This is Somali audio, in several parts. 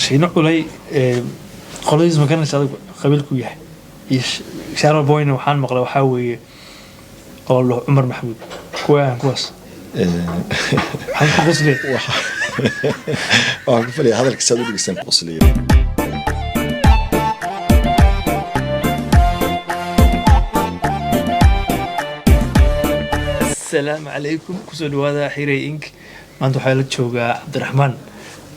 Shiino Culay qoladiis ma garanaysa adigu qabiilku yahay iyo Sharma Boyna waxaan maqlay waxaa weeye oo lo Cumar Maxamuud kuwaahan kuwaas waxaan ku qoslay. Waxaan ku filaya hadalka saad u dhegeystaan ku qoslaya. Asalaamu calaykum, kusoo dhawaada Xiray Ink. Maanta waxaa la joogaa Cabdiraxmaan,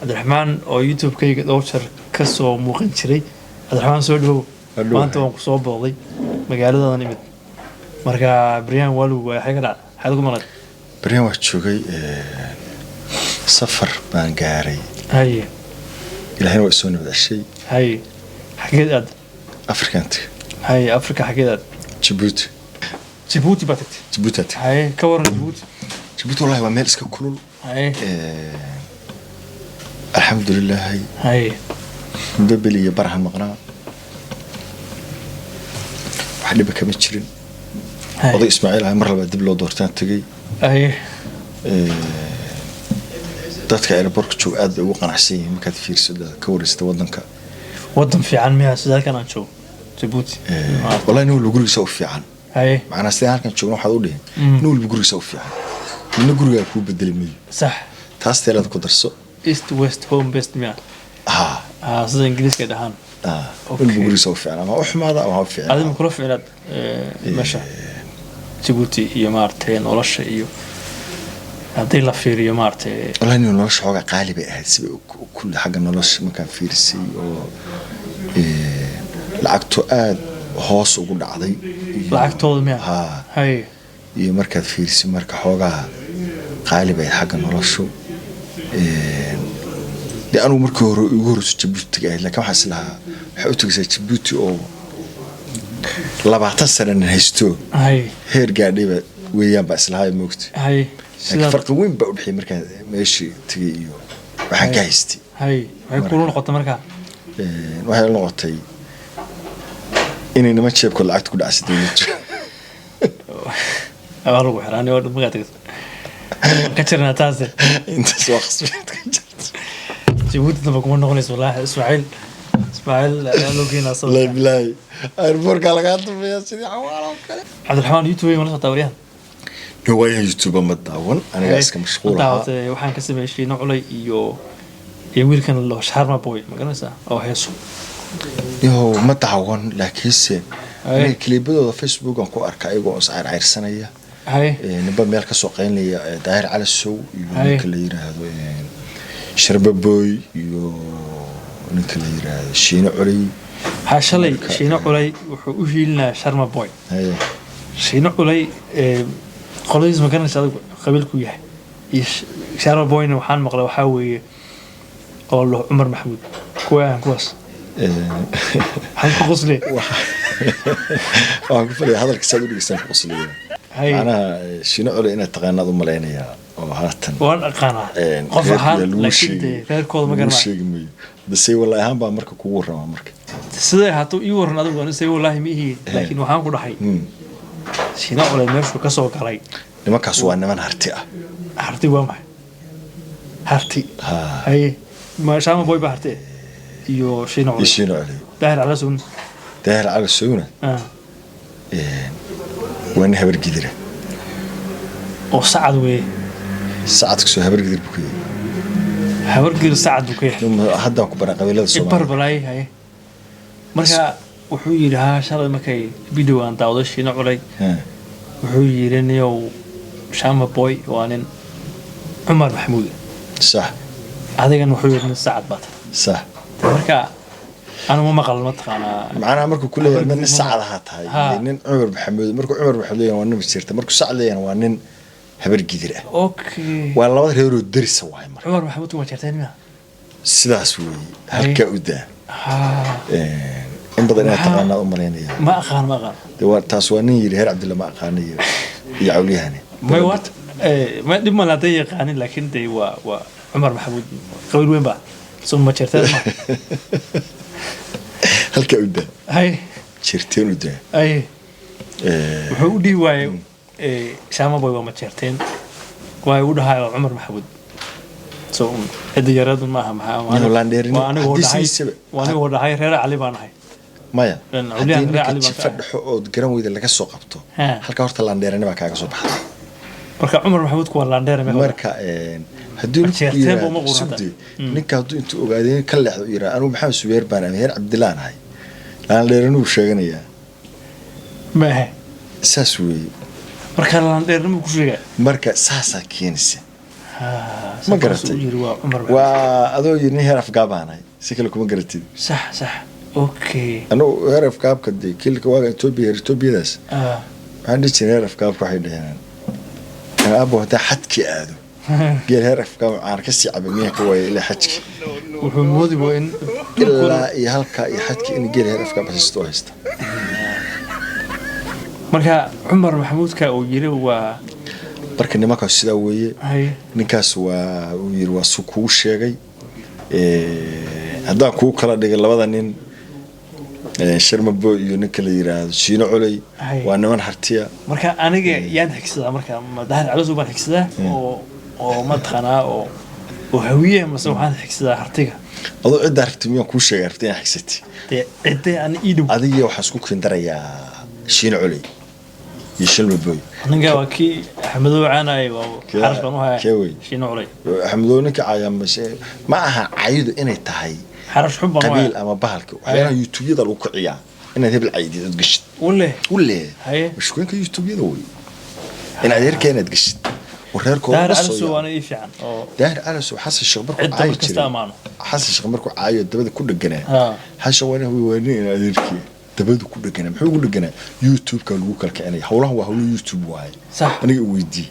Cabdiraxmaan oo YouTube-kayga dhowr jar ka soo muuqan jiray. Cabdiraxmaan, soo dhawow. Hadhow. Maanta waan kusoo booqday magaaladadan imid. Marka baryahan waa lagu waayay, xagee ka dhacday? Xaad ku maqnayd? Baryahan waa joogay, safar baan gaaray. Ilaahayna waa isoo nabad ceshay. Haye, xageed aad? Afrikaan tagay. Haye, Afrika xageed aad? Jabuuti. Jabuuti baa tagtay? Jabuuti aan tagay. Haye, ka waran Jabuuti? Jabuuti wallahi waa meel iska kulul. Alxamdulilaahi. Muddo beli iyo barahan maqnaa, wax dhiba kama jirin. Oday Ismaaciil ahay mar labaad dib loo doortaan tegey. Dadka airportka jooga aad bay ugu qanacsan yihiin markaad fiirso, ka wareysata wadanka. Wadan fiican miyaa sida halkan aan joogo Jabuuti? Wallahi nin walba gurigiisa u fiican. Macnaa sidaan halkan joogna waxaad u dhihin nin walba gurigiisa u fiican, nina gurigaa kuu bedeli mayo. Taas teelaad ku darso. East west home best miya? Ha. Ah, sida Ingiriiska ay dhahaan. Nin walba gurigiisa u fiican, ama ha u xumaada ama ha u fiicnaada. Adiga kula ficnaad meesha Jabuuti iyo maaragtay nolosha iyo haddii la fiiriyo maaragtay? Wallahi nin nolosha xoogaa qaali bay ahayd siba kulli xagga nolosha markaan fiirisay oo lacagtu aad hoos ugu dhacday Lacagtooda miya? Ha. Iyo markaad fiirisay marka xoogaa qaali bay ahayd xagga noloshu. Dee anugu markii hore igu horeyso Jabuuti tagay ahayd, laakiin waxaan is lahaa waxay u tegaysaa Jabuuti oo 20 sananan haysto heer gaadhayba weeyaan baa islahaa, moogta. Laakiin sidaa farqi weyn baa u dhexeeyay markaan meeshii tegay iyo waxaan ka haystay. Haye, waxay kula noqotay markaa? Waxay la noqotay inay niman jeebkood lacagta ku dhacsa dowladdu. Waa lagu xiraani oo dhan markaa tagto ka jirnaa taase. Intaas waa khasbeed ka jirta. Jabuuti damba kuma noqonayso wallaahi. Ismaaciil, Ismaaciil ayaa loo keenaa Wallahi sawirka. Bilaahi airportka lagaa dambeeya sidii cawaal oo kale. Cabdiraxmaan, YouTube ma la socotaa waryahan? No, waayahan YouTube ma daawan, anigaa iska mashquul Ma ahaa. daawatay? Waxaan ka sameeyey Shiino Culay iyo wiilkan lo Sharma Boy, ma garanaysaa, oo heeso. Yo, ma daawan, laakiinse aniga clipyadooda Facebook aan ku arka ayagoo is cayrcayrsanaya. Ninba meel ka soo qaynaya, Daahir Calasow iyo ninka la yiraahdo Sharma Boy iyo ninka la yiraahdo Shiino Culay. Ha, shalay Shiino Culay wuxuu u hiilinayaa Sharma Boy. Shiino Culay qoladiis ma garanaysa adigu qabiilku yahay iyo Sharma Boyna waxaan maqlay waxaa weeye oo lo Cumar Maxamuud kuwaahan kuwaas waxaan ku qoslay. Waxaan ku filaya hadalka saad u dhegeystaan ku qoslaya. Macnaha Shiino Culay inaad taqaanaad u malaynayaa oo haatan Waan aqaanaa qof reer ahaan, yaa lagu laakiin sheegi- dee reerkooda ma lagu garanayo. Sheegi mayo dasay wallahi ahaan baa marka kugu warramaa marka. Siday ahaato ii waran adigu. Aniga say wallaahi ma ihi, laakiin waxaan ku dhahay Shiino Culay meeshuu ka soo galay. Nimankaas waa niman Harti ah. Harti waa maxay Harti? Ha. Haye, ma Sharma Boy baa Harti iyo Shiino Iyo Culay? Shiino Culay. Daahir Calasow? Daahir Calasowna waa nin Habar Gidira. Oo Sacad weeye. Sacadka soo Habar Gidir buu ku yahay. Habargir Sacad buu ka yahay. Haddaan ku baran qabiilada Soomaaliya. Ibarbalay. Haye, marka wuxuu yidhi haa, shalay markay video aan daawado Shiino Culay wuxuu yidhi niyow Sharma Boy waa nin Cumar Maxamuud. Adigan wuxuu yidhi nin Sacad baa tahay. Marka anu ma maqal, mataqaanaa. Macnaha markuu ku leeyahay nin Sacad ahaa tahay Ha. iyo nin Cumar Maxamuud, markuu Cumar Maxamuud leeyahay waa nin Majirta, markuu Sacad leeyahay waa nin Habar Gidir ah. Waa labada reeroo derisa waay marka. Cumar Maxamuud waa jeerteen miya? Sidaas weeye, halkaa u daa. In badan inaad taqaanaad u malaynaya. Ma aqaan, ma aqaan. Dee taas waa nin yidhi heer Cabdilla ma aqaana iyo cawliyahani. May what, ma dhib ma lahaday yaqaanin, laakiin dee waa Cumar Maxamuud qabiil weyn baa soo ma jeerteen ma? Halkaa u daa. Jirteen u daa. Wuxuu u dhihi waayey Sharma Boy waa ma jeerteen, waayo u dhahayo waa Cumar Maxamuud. So cidda yareedu maaha, maxaa Inuu laandheerinimo- waa anigoo haddii dhahay, sidiisaba- waa anigoo dhahay reer Cali baan ahay. Maya, Culiyahan haddii reer ninka Cali baan ka jifa ahay. dhexo ood garan weyda laga soo qabto, halka horta laandheerinima kaaga soo baxda. Marka Cumar Maxamuudku waa laandheere meeqa? Marka haddii ninku Jeerteen yiraahdo buu ma quurata. sugde, ninka hadduu intuu ogaadeen ka leexdo uu yiraahdo anigu Maxamed Subeer baan ahay, heer Cabdilaan ahay, laandheerinuu sheeganayaa. Maahe. Saas weeye. Marka laandheernimo ku sheegaa. Marka saasaa keenaysa. Ma Ma garatay? Yiri waa Cumar Maxamuud. Waa adoo yiri nin heer afgaab baan ahay, si kale kuma garatid. Sax, okay. Anugu heer afgaabka dee kilka waaga Etoobiya, heer Etoobiyadaas waxaan dhihi jiray heer afgaabka waxay dhaheen aabo haddaa xadkii aado geel heer afgaab caan ka sii caba miyaa ka waaya ilaa xajki. Wuxuu moodi waa in ilaa iyo halkaa iyo xadkii in geel heer afgaab haysto haysta. Marka Cumar Maxamuudka uu yiri waa Marka nimankaas sidaa weeye. Ninkaas waa uu yiri, waa su kuu sheegay. Haddaan kuu kala dhigay labada nin, Sharmabo iyo ninka la yiraahdo Shiino Culey, waa niman hartiya. Marka aniga yaan xigsadaa? Marka ma Dahir Calasow baan xigsadaa oo mataqaanaa oo Hawiye, mase waxaan xigsadaa hartiga? Adoo ciddaa rabti miyaan kuu sheegay rabti inaan xigsatay? Dee cidday ani ii dhow. Adiga waxaan isku kindarayaa Shiino Culey iyo Sharmaboy. Ninka waa kii Axmedow caanay, waa xarash baan u hayaa. Kee wey? Shiino Culey. Axmedow ninka caayaa mase ma aha caydu inay tahay xarash xun baan u qabiil hayaa. Ama bahalka waxyaalaha YouTubeyada lagu kiciyaa inaad hebel caydid ood geshid. Wale. Ule. Mashkuinka YouTubeyada wey in adeerka inaad geshid oo reerkooda Dahir la soo Calasow yaabo. Waana ii fiican oo Daahir Calasow Xasan Sheekh markuu cidda caayi mar kasta jiray, amaano. Xasan Sheekh markuu caayo dabada ku dheganaa. Xasan Sheekh waa nin in adeerkii dabada ku dheganaa. Muxuu ugu dheganaa? YouTube-ka lagu kala kicinaya howlahan, waa howlo YouTube waaye. Aniga weydii.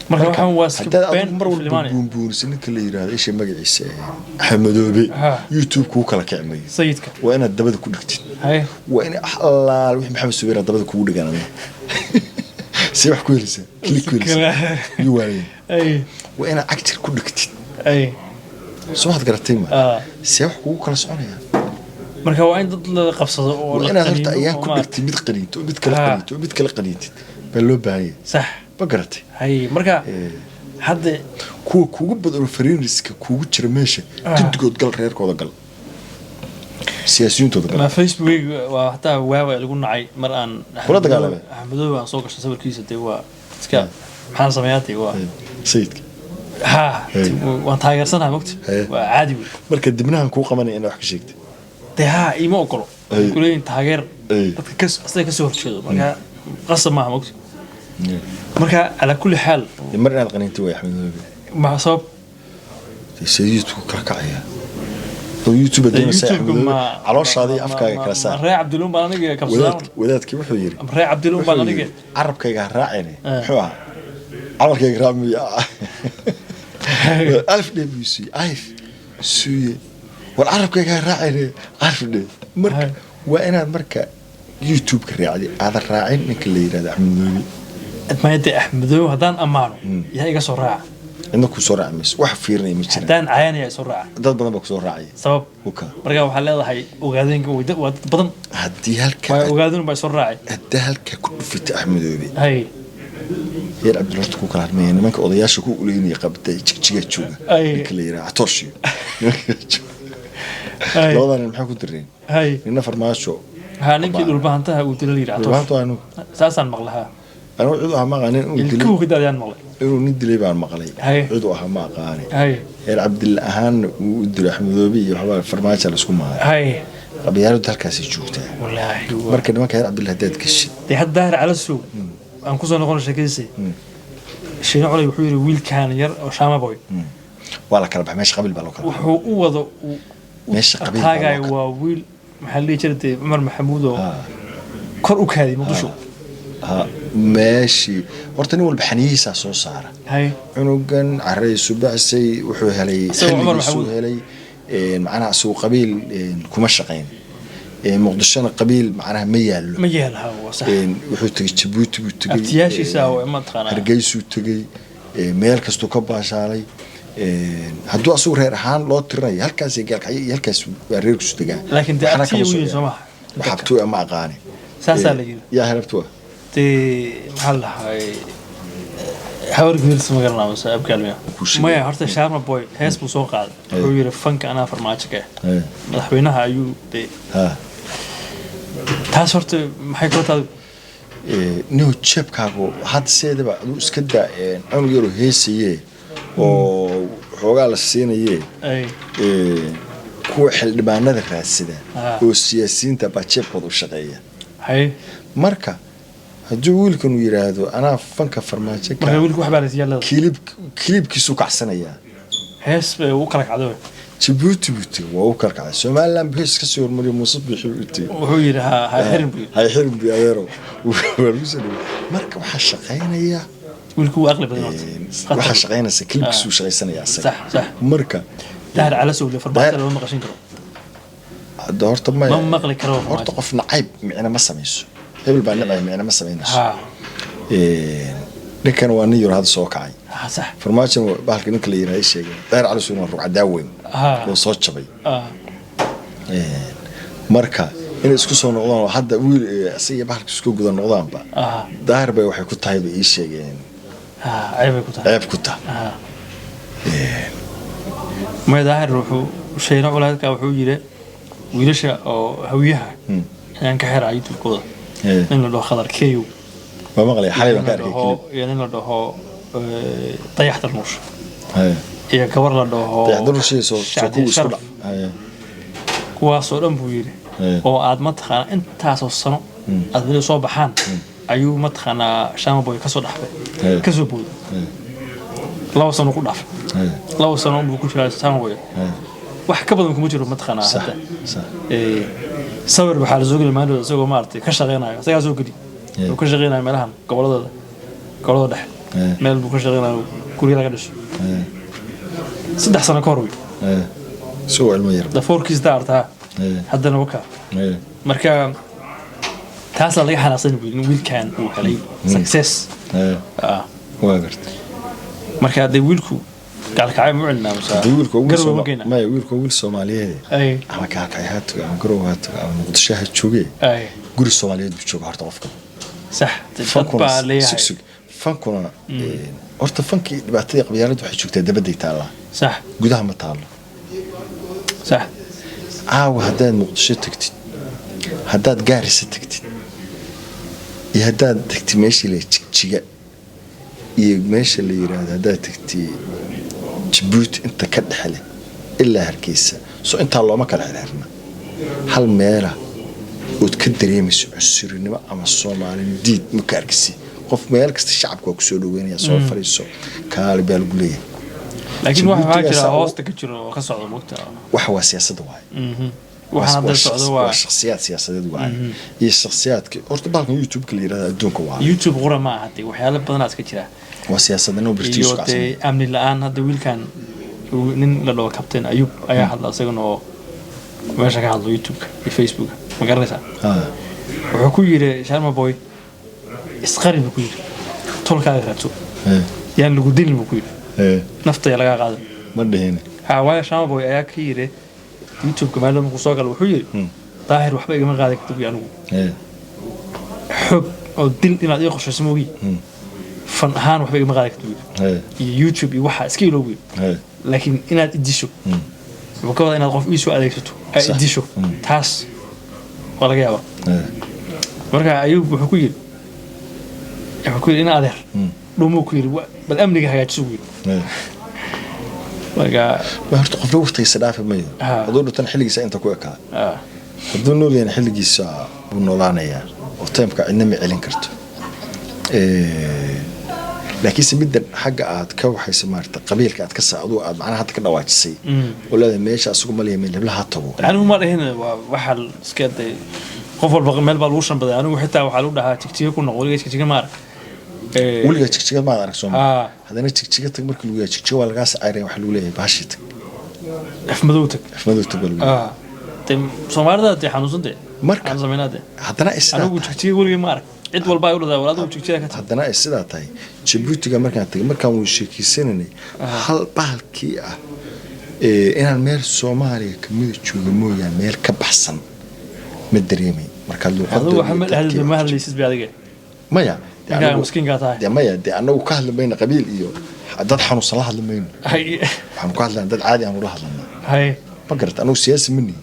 Marka waxaan waa iska Haddaad been adigu mar walba filmaanaya. buunbuuniso ninka la yiraahdo isha magaciisa Axmedoobe, YouTube kuu kala kicimayo. Sayidka. Waa inaad dabada ku dhigtid. Waa in allaal wixii Maxamed Subeer aad dabada kugu dhigan adna see wax ku helaysaa, click ku helaysaa yuu waayay. Waa inaad cagtir ku dhigtid. Soo waxaad garatay ma see wax kugu kala soconaya? Marka waa in dad la qabsado oo Waa la inaad horta qaniino ayaan oo ku dhigtid, mid qaniinto, mid kala qaniinto, mid kala qaniintid baa loo baahan yahay. Ma garatay? Marka hadda kuwa kugu badan oo fariiniska kugu jira meesha, guddigood gal, reerkooda gal, siyaasiyintooda gal. Ma Facebook waa hataa waawa lagu nacay mar aan Kula dagaalamay? Axmedoobe aan soo gashay sawirkiisa, dee waa iska maxaan sameeyaa, dee waa Sayidka. Ha, waan taageersanahay mogta. Waa caadi wey. Marka dibnahan kuu qabanaya inaad wax ka sheegtay. Dee ha, iima ogolo. Kuleeyihin taageer dadka kas asaga kasoo horjeedo, marka qasab maaha mogta. Marka calaa kulli xaal Dee mar inaad qaniintay way Axmedoobe. Ma sabab? Dee sayidku kala kacaya oo YouTube doonaysa YouTube-ka Axmedoobe calooshaada iyo afkaaga kala saar. Reer Cabdiluun baan aniga kabsadaa. Wadaadkii wuxuu yiri, Reer Cabdiluun baan wuxuu aniga yiri, carabkayga ha raacine. Muxuu ahaa camalkayga raacmiya alif dhe buu siiyey alif suuye, war carabkayga ha raacine alif dhe. Marka waa inaad marka YouTube-ka raacdi aadan raacin ninka la yirahdo Axmedoobe. Maya, dee Axmedoobe haddaan ammaano yaa iga soo raaca? Cidna kuu soo raaci mayso, wax fiirinaya ma jiraan. Haddaan cayanaya soo raaca. Dad badan baa kusoo raacaya. Sabab? Uka. Marka waxaa leedahay ogaadeenka waa dad badan. Haddii halka waa ogaadeen baa soo raacay. Haddii halka ku dhufita Axmedoobe, heer Cabdul horta ku kala hadmaya nimanka odayaasha ku uleynaya qabta Jigjigaa jooga, ninka la yiraahdo Catooshiyo nimanka jooga. Labadan nin maxaa ku direen? Nina Farmaajo. Ha, ninkii dhulbahantaha uu dila la yidhi Catoosh. Dhulbahantu anu Saasaan maqlahaa. Anigu cid u ahaa ma aqaanin inuu dilay. Ilkuhu ka daadayaan maqlay. Inuu nin dilay baan maqlay. Cid u ahaa ma aqaani. Heer Cabdilla ahaanna uu u dilay Axmedoobe iyo waxbaa Farmaajo la isku maaday. Qabyaaladu halkaasay joogtaa. Wallaahi Marka nimanka heer Cabdilla haddaad geshid. Dee hadda Daahir Calasow aan kusoo noqono sheekadiisa. Shiine Culey wuxuu yidhi wiilkan yar oo Shaama Boy Waa la kala baxay meesha, qabiil baa loo kala baxay. Wuxuu u wado u Meesha qabiil baa loo taagayo kala- waa wiil maxaa la dhihi jiray dee Cumar Maxamuud oo kor u kaadiyay Muqdisho. Ha, meeshii horta nin walba xaniyihiisaa soo saara. Cunugan caradiisu bacsay wuxuu helay Isagoo Cumar xilligiisuu Maxamuud. helay, macnaha isagu qabiil kuma shaqayn. Muqdishona qabiil macnaha ma yaallo. Ma yeelha, waa sax. Wuxuu tegey Jabuuti buu tegey. Abtiyaashiisa oo ma taqaanaa. Hargeysuu tegey, meel kastuu ka baashaalay. Hadduu asagu reer ahaan loo tirinayo halkaas iyo Gaalkacyo iyo halkaas waa reerkiisu degaa. Laakiin dee Waxna abtiya kama u yihiin soo soo maaha. Wax abtuya ma aqaani. Saasaa la yidhi. Yaa helabtuwa? Dee maxaa la dhahay Habar Gidir ma garanaa mase Abgaalmiya? Ku sheegay. Maya, horta Sharma Boy hees buu soo qaaday, wuxuu yidhi fanka anaa Farmaajo ka ah. Madaxweynaha ayuu dee taas horta maxay kula tahay? Niho, jeebkaagu hadda sideedaba aduu iska daa cunug yaroo heesaye oo xoogaa la siinaye, kuwa xildhibaanada raadsada oo siyaasiyiinta baa jeebkooda u shaqeeya. Marka hadduu wiilkan uu yidhaahdo anaa fanka Farmaajo Marka ka wiilku wax baa la siiyaa leeda. Clipkiisuu kacsanayaa. Hees bay ugu kala kacday. Jabuuti buu tegey, waa u kala kacay. Somaliland buu hees kasoo hormariyay, Muuse Biixi buu tegey. Wuxuu yidhi ha xirin buu yidhi. Hay xirin buu, adeero, waa lagu soo dhawey. Marka waxaa shaqaynaya Wiilku wuu aqli badan horta. Waxaa shaqaynaysa clipkiisuu shaqaysanaya asaga. sax sax Marka Dahir Calasow le Farmaajo lama maqashin karo. Hadda horta maya. Ma maqli karo Horta Farmaajo. qof nacayb micna ma samayso, hebel baa nacay micna ma samaynayso. Ninkan waa nin yar hadda soo kacay. ha sax Farmaajo bahalka ninka la yiraahdo sheegay, Daahir Calasow waa rugcadaa weyn oo soo jabay. Marka inay isku soo noqdaan oo hadda wiil isaga iyo bahalka isku guda noqdaanba, Daahir bay waxay ku tahay bay ii sheegeen. Ceeb bay ku tahay. Ceeb ku tahay. Maya, Daahir wuxuu sheegay culaadka, wuxuu yidhi wiilasha oo Hawiyaha ayaan ka xiraa YouTube-kooda, nin la dhaho Khadar Keyow. Waa maqlay, xalay baan ka Nin la arkay dhaho clip. Iyo nin la dhaho Dayax Darnuush iyo gabar la dhaho Dayax Darnuush soo Shacdi kuwa isku Sharaf. dhac. Kuwaasoo dhan buu yidhi oo aad mataqaanaa intaasoo sano aad weli soo baxaan ayuu mataqaanaa Sharma Boy kasoo dhaxfay, kasoo booday, 2 sano ku dhaafay. 2 sano buu ku jiraa Sharma Boy, wax ka badan kuma jiro mataqaanaa hadda. Sawir waxaa la soo geli maalin isagoo maaragtay ka shaqeynayo, isagaa soo geli, wuxuu ka shaqeynayo meelahan goboladooda, gobolada dhexe, meel buu ka shaqeynayo guryo laga dhiso, 3 sano ka hor wey. Isagoo ilmo yar. Dafoorkiis daartaa haddana wakaa. Marka taasaa laga xanaaqsan buu yidhi, in wiilkan uu helay success. Waa gartay. Marka dee wiilku Gaalkacyo ma u celinaa mase Hadii wiilku waa wiil Garowe ma geynaa? Maya, wiilku waa wiil Soomaaliyeed. Ama Gaalkacyo ha tago ama Garowe ha tago ama Muqdisho ha jooge, guri Soomaaliyeed buu jooga horta qofka. Sax, dad Fankuna baa leeyahay. Sug, sug. Fankuna horta fankii dhibaatadii qabyaaladdu waxay joogtaa dabadday taallaa, gudaha ma taallo. Caawa haddaad Muqdisho tagtid, haddaad Gaarisa tagtid iyo haddaad tagtid meeshii la Jigjiga iyo meesha la yiraahdo, haddaad tagtid Jabuuti inta ka dhexe leh ilaa Hargeysa, soo intaa looma kala xirxirna, hal meela ood ka dareemayso cunsurinimo ama Soomaalin diid ma ka arkisi. Qof meel kasta shacabka waa kusoo dhaweynaya, soo fariiso, kaali baa lagu leeyahay. Laakiin waxa waxaa Jabuutigaas jira hoosta ka jiro oo ka socda mogta. Waxa waa siyaasadda waaye. Waxaan hadda socdo waa Waa shakhsiyaad siyaasadeed waaye iyo shakhsiyaadka horta bahalkan YouTube-ka la yirahdo adduunka waa YouTube qura ma aha, dee waxyaalo badanaa iska jira. Waa siyaasadnimo British Iyo kacsan. Dee amni la-aan hadda wiilkan nin la dhaho Captain Ayub ayaa hadla isagana oo meesha ka hadlo YouTube-ka iyo Facebook-a, ma garanaysaa? Wuxuu ku yidhi Sharma Boy isqari buu ku yidhi, tolkaaga raadso, yaan lagu dilin buu ku yidhi, nafta yaa lagaa qaadan. Ma dhihin. Ha, waayo Sharma Boy ayaa ka yidhi YouTube-ka maalin markuu soo galo, wuxuu yidhi Daahir waxba igama qaadan kartid buyi anigu, xoog oo dil inaad ii qorshayso moogi, fan ahaan waxba igama qaadan kartid buu yidhi, iyo YouTube iyo waxa iska iloow buu yidhi, laakiin inaad idisho, wuxuu ka wadaa inaad qof ii soo adeegsato ay idisho, taas waa laga yaabaa. Marka Ayub wuxuu ku yidhi in adeer dhumuu ku yidhi, bal amniga hagaajiso buu yidhi. Marka Ma horta qofna waqtigiisa dhaafi mayo. Hadduu dhintan xilligiisa inta ku ekaa, hadduu nool yahayna xilligiisa buu noolaanayaa oo timeka cidna ma celin karto. Laakiinse middan xagga aad ka waxaysa maarata qabiilka aad ka sa aduu aad macnaha hadda ka dhawaajisay oo leedahay meesha asugu malaya meel heblaha ha tago. Anigu ma dhihin, waa waxa iska day, qof walba meel baa lagu shambaday. Anigu xitaa waxaa lagu dhahaa Jigjiga ku noqo, weligaa Jigjiga ma arag. Weligaa Jigjiga maad arag sooma? Haddana Jigjiga tag markii lagu yahay, Jigjiga waa lagaa sacayraya, waxaa lagu leeyahay bahashii tag. Afmadow tag. Afmadow tag baa lagu leeyahay. Dee Soomaalida dee xanuunsan dee. Marka Maxaan samaynaa dee? haddana ay sidaa Anigu tahay Jigjiga weligay ma arag, cid walba ay u dhadaa war adigu Jigjiga ka tag. Haddana ay sidaa tahay, Jabuutiga markaan tagay, markaan wuu sheekeysananay, hal bahalkii ah inaan meel Soomaaliya kamida jooga mooyaane meel ka baxsan ma dareemay markaad Adigu luuqadooda waxa iyo ma dadkii ma wax hadlaysid bay adiga. Maya. Ninkaaga miskiinkaa tahay. Dee maya, dee anagu ka hadli mayno qabiil iyo dad xanuunsan la hadli mayno. Waxaanu ka hadlaynaa dad caadi aanu la hadlanaa. Ma garata, anagu siyaasi ma nihin.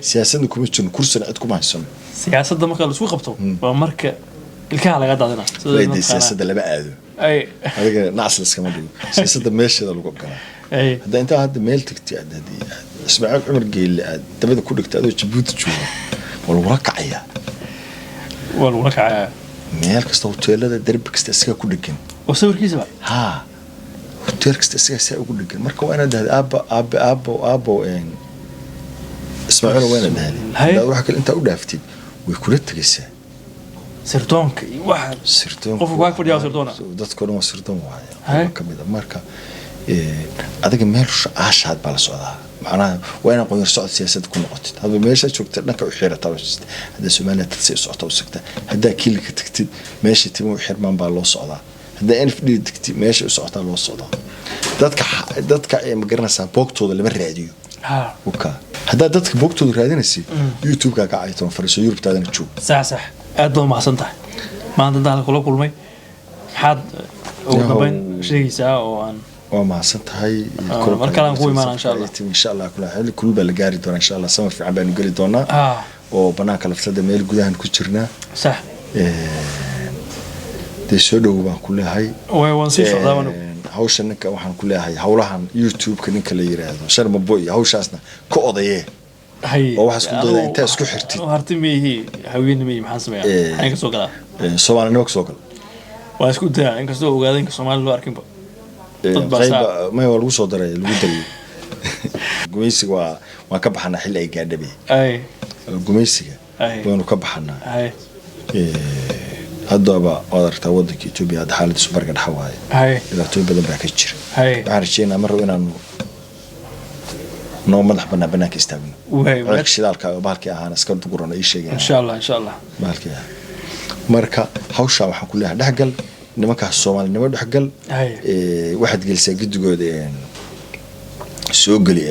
Siyaasadna kuma jirno, kursina cid kuma haysano. Siyaasadda marka laisku qabto waa marka ilkaha laga daadina sida dee mataqaanaa. Siyaasadda lama aado. Adiga nacas laskama dhigo, siyaasadda meesheeda lagu galaa. Hadda intaa hadda meel tagtay aad haddii aad Ismaaciil Cumar Geelle aad dabada ku dhigtay adoo Jabuuti jooga, waa lagula kacayaa. Waa lagula kacayaa. Meel kasta, hoteelada, derbi kasta isagaa ku dhegan. Oo sawirkiisaba. Haa, hoteel kasta isagaa saa ugu dhegan. Marka waa inaad dhahda aabba, aabbe, aabbo, aabbo Ismaaciil, waa inaad dhahday. Haddaad wax kale intaa u dhaaftid, way kula tegaysaa. Sirdoonka iyo waxa. Sirdoon. Qofka waa fadhiyaa waa sirdoona. Dadka dhan waa sirdoon waaye. Ka mid a marka adiga meel aashaad baa la socdaa. Macnaha waa inaad qoyar socod siyaasadda ku noqotid. Hadba meesha joogta dhanka u xirataa. Haddaa Soomaaliya tagtay u socota u sigta, haddaa Kiilka tagtid meesha timo u xirmaan baa loo socdaa, haddaa NFD tagtid meesha u socotaa loo socdaa. Dadka ma garanaysaa, boogtooda lama raadiyo. Waka haddaa dadka boogtooda raadinaysay, YouTube-ka ka caytoon fariiso, Yurubtaadana joog. Sax, aad baad umahadsan tahay. Maanta intaan kula kulmay, maxaad ugu dambeyn sheegaysaa oo aan Waa mahadsan tahay. Mar kale aan ku imaanaa, insha Allah. Insha Allah kula xilli kulul baa la gaari doonaa, insha Allah. Samar fiican baanu geli doonaa oo banaanka laftada meel gudahan ku jirnaa. Dee soo dhowow baan ku leeyahay. Waan sii socdaa anigu. Hawsha ninka waxaan ku leeyahay, hawlahan YouTube-ka ninka la yiraahdo Sharma Boy iyo hawshaasna ka odayee. Oo waxaa isku daydaa intaa isku xirtid. Harti miyihi, haween miyi, maxaan sameeyaa? Maxaan ka soo galaa? Soomaalinimo ka soo gal. Waan isku dayaa, inkastoo ogaada inka Soomaali loo arkinba. Dad baa Maya, waa lagu soo daray, lagu dariyay. Gumaysiga waan ka baxanaa xilli ay gaadhabe. Gumaysiga waynu ka baxanaa. Haddaba waad aragtaa wadanka Etoobiya hadda xaaladiisu barga dhexa waaye. Dhibaatooyin badan baa ka jira. Waxaan rajeynaa mar rabo inaanu noo madax banaan banaanka istaagno. Ceelka shidaalka oo bahalkii ahaana iska dugurano ii sheegeen. Insha Allah, insha Allah. Bahalkii ahaa. Marka hawshaa waxaan ku leeyahay dhexgal nimankaas, Soomaalinimo dhexgal. Waxaad gelisaa guddigooda, soo geli,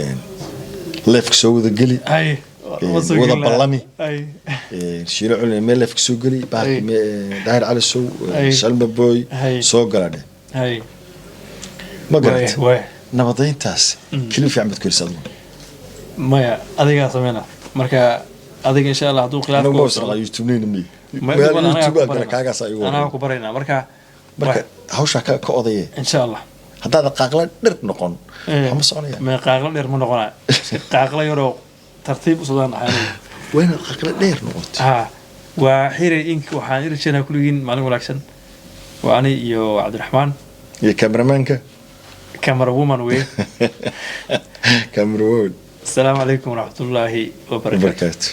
leefka soo wada geli. Wada ballami. Shiino Culin meel leefka soo geli, bahalkii Daahir Cali Sow, Shalma Boy soo gala dheh. Ma garat? Nabadayntaas keli fiican baad ku helisa adigu. Maya, adigaa sameyna marka adiga, insha Allah, hadduu khilaaf Anigu ma wasaqaa YouTube-neyna miy meel YouTube aan gala kaagaas igu Anaa ku baraynaa marka. Marka hawshaa ka odaye. Insha Allah. Haddaad qaaqla dhir noqon, waxma ma soconaya. Ma qaaqla dheer ma noqonaya, qaaqla yaroo tartiib u sodaan ahay. Waa inaad qaaqla dheer noqoto. Ha, waa xiray ink. Waxaan i rajeynaa kulligiin maalin wanaagsan. Waa ani iyo Cabdiraxmaan. Iyo cameramaanka. Camera woman wey. Camera woman. Asalaamu calaykum waraxmatullaahi wabarakaatu. Wabarakaatu.